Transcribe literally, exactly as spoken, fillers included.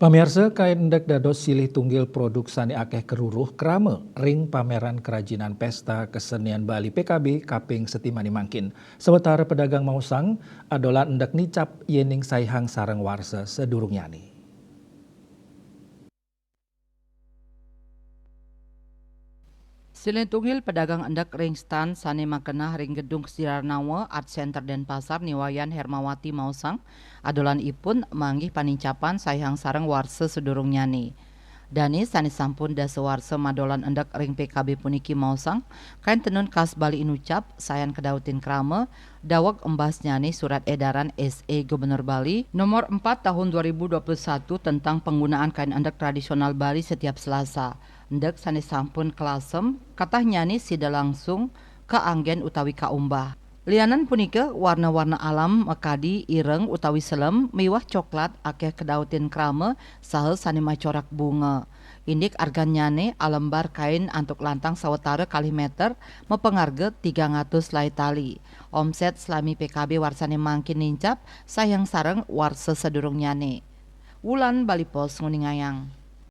Pamiarsa, kain endek dados silih tunggil produk sane akeh keruruh krame ring pameran kerajinan Pesta Kesenian Bali P K B kaping setimaning mangkin. Sawetara pedagang maosang, adolan endek nicap yening saihang sareng warsa sadurungnyane. Silih tunggil pedagang endek ring stan sane makenah ring Gedung Sidarnawa Art Center Denpasar, Ni Wayan Hermawati, maosang, adolan ipun manggih panincapan saihang sareng warsa sadurungnyane. Dane sane sampun dasa warsa madolan endek ring P K B puniki maosang, kain tenun khas Bali inucap, sayan kadautin krama, daweg embasnyane Surat Edaran S E Gubernur Bali Nomor empat Tahun dua ribu dua puluh satu tentang penggunaan kain endek tradisional Bali setiap Selasa. Endek sane sampun kalasem, katahnyane sida langsung kaanggen utawi kaumbah. Lianan punika, warna-warna alam makadi ireng utawi selem miwah coklat akeh kadautin krama saha sane macorak bunga. Indik argannyane, alembar kain antuk lantang sawetara kalih meter mapangarga tigang atus lai tali. Omset salami P K B warsane mangkin nincap saihang sareng warsa sadurungnyane. Wulan Bali Post nguningayang.